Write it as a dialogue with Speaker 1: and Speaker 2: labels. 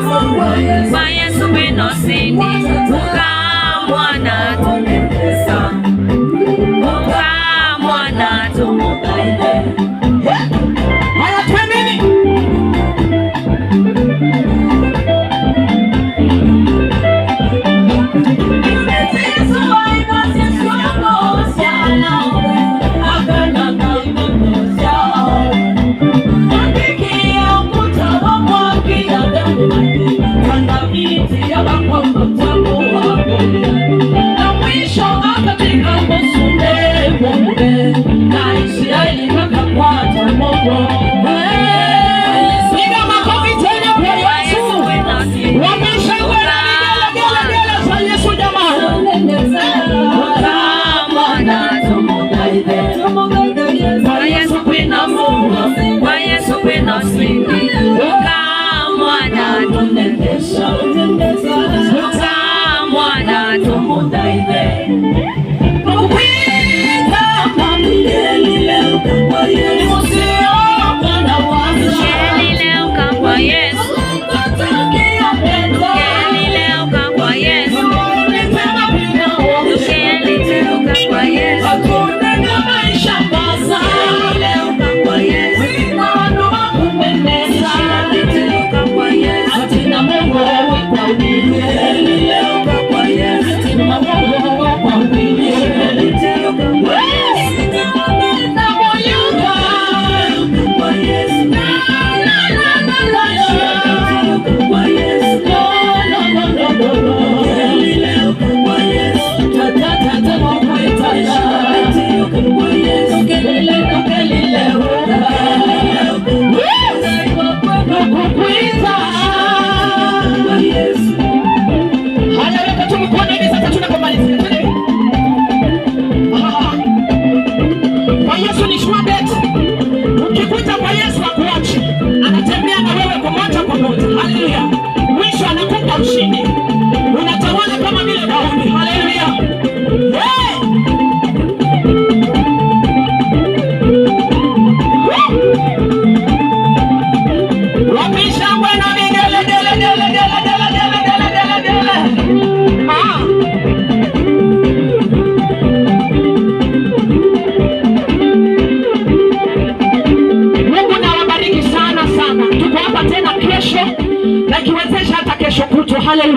Speaker 1: Mungu, kwa Yesu kwina usindi. Ukamwana tumepesa, ukamwana tumukaide.
Speaker 2: Haya, twendeni. Piga makofi tena kwa
Speaker 1: Kwa
Speaker 2: Yesu.
Speaker 1: Yesu kwina usindi.
Speaker 2: Wameshangwe na vigelegele za Yesu jamaa.
Speaker 1: Ukamwana tumukaide. Kwa Yesu kwina Mungu, kwa Yesu kwina usindi. Ukamwana tumepesa, ukamwana tumukaide. Kelileuka kwa Yesu, kelileuka kwa Yesu, kelileuka kwa Yesu, kelileuka kwa Yesu, kelileuka kwa Yesu, kelileuka kwa Yesu, kelileuka kwa Yesu, kwa Yesu, kelileuka kwa Yesu, kelileuka kwa Yesu, kelileuka kwa Yesu, kwa Yesu.
Speaker 2: Haya, weka tu mkono hivi sasa tunapomalizia. Twende. Ah. Kwa Yesu ni sure bet. Ukikuja kwa Yesu hakuachi. Anatembea na wewe kwa moja kwa moja. Haleluya. Mwisho anakupa ushindi. Unatawala kama vile Daudi. Haleluya. Hey! Woo! Wapi shangwe na vigelegele gele gele gele gele gele gele gele. Ah. Mungu na wabariki sana sana. Tuko hapa tena kesho na ikiwezesha hata kesho kutwa. Haleluya.